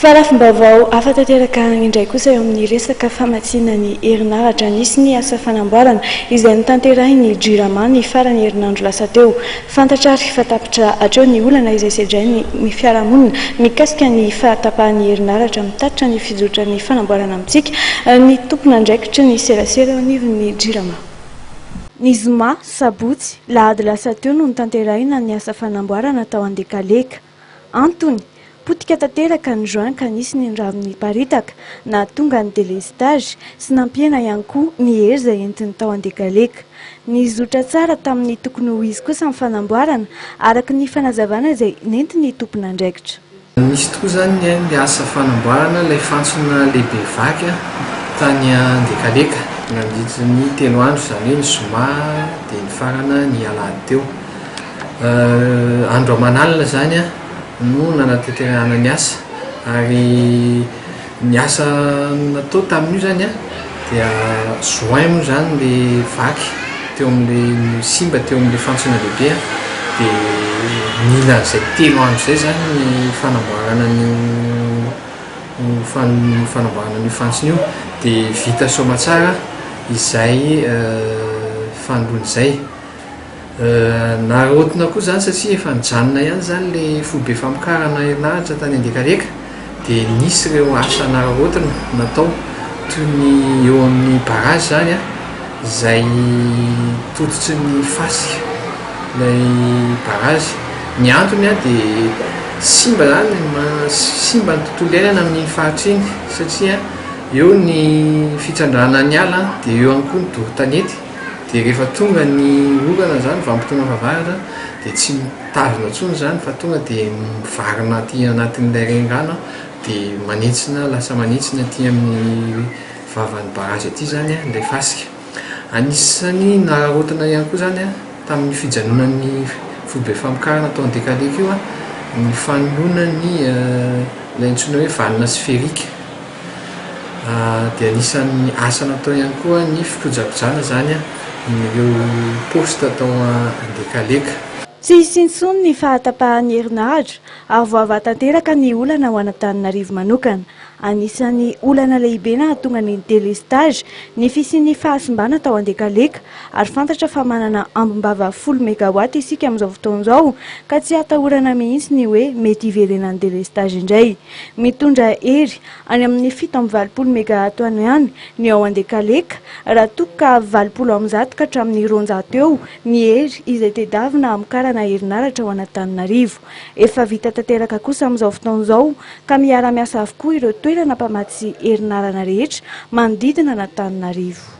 Fa lafim-baovao hafa tanteraka indray kosa eo amin'ny resaka famatsiana ny herinaratra. Nisy ny asa fanamboarana izay notanterahin'ny Jirama ny faran'ny herinandro lasa teo. Fantatra ary fa tapitra hatreo ny olana izay sedrain'ny fiarahamonina mikasika ny fahatapahan'ny herinaratra mitatitra ny fizotran'ny fanamboarana amintsika ny tompon'andraikitry ny serasera eo anivon'ny Jirama. Ny zoma, sabotsy, lahady lasa teo no notanterahina ny asa fanamboarana tao Andekaleka. Antony, potika tanteraka ny joint ka nisy ny rano niparitaka, nahatonga ny délestage sy nampihena ihany koa ny hery izay entiny tao Andekaleka. Nizotra tsara tamin'ny tokony ho izy kosa ny fanamboarana, araka ny fanazavana izay nentin'ny tompon'andraikitra. Nisy tokoa izany ny asa fanamboarana ilay fantsona lehibe vaky tany Andekaleka nandritry ny telo andro, izany hoe ny zoma dia nifarana ny alahady teo. Andro aman'alina izany no nanatanterahana ny asa ary ny asa natao tamin'io izany dia joint moa izany ilay vaky teo amin'ilay simba teo amin'ilay fantsona lehibe dia nila an'izay telo andro izay izany ny fanamboarana an'io fanamboarana an'io fantsona io dia vita soamatsara izay fanoloana izay. Naraotina koa izany satria efa nijanona ihany izany ilay foibe famokarana herinaratra tany Andekaleka dia nisy ireo asa naraotina natao toy ny eo amin'ny barrage izany izay tototry ny fasika ilay barrage. Ny antony dia simba izany, simba ny tontolo iainana amin'iny faritra iny satria eo ny fitrandrahana ny ala dia eo ihany koa ny doro tanety. Dia rehefa tonga ny orana izany, vanim-potoana fahavaratra, dia tsy mitazona intsony izany fa tonga dia mivarina aty anatin'ilay renirano dia manentsina, lasa manentsina aty amin'ny vavan'ny barrage aty izany ilay fasika. Anisan'ny nararaotina ihany koa izany tamin'ny fijanonan'ny foibe famokarana tao Andekaleka io ny fanoloana ny ilay antsoina hoe vanne sphérique. Dia anisan'ny asa natao ihany koa ny fikojakojana izany ireo poste tao Andekaleka. Tsy hisy intsony ny fahatapahan'ny herinaratra ary voavaha tanteraka ny olana ho an'Antananarivo manokana. Anisan'ny olana lehibe nahatonga ny délestage ny fisian'ny fahasimbana tao Andekaleka ary fantatra fa manana ambim-bava folo megawatt isika amin'izao fotoana izao ka tsy atahorana mihitsy ny hoe mety hiverenan'ny délestage indray. Mitondra hery any amin'ny 87 megawatt any ho any ny ao Andekaleka, raha toa ka 180 ka hatramin'ny 200 eo ny hery izay tedavina hamokarana herinaratra ho an'Antananarivo. Efa vita tanteraka kosa amin'izao fotoana izao ka miara-miasa avokoa ireo toerana mpamatsy herinarana rehetra manodidina an'Antananarivo.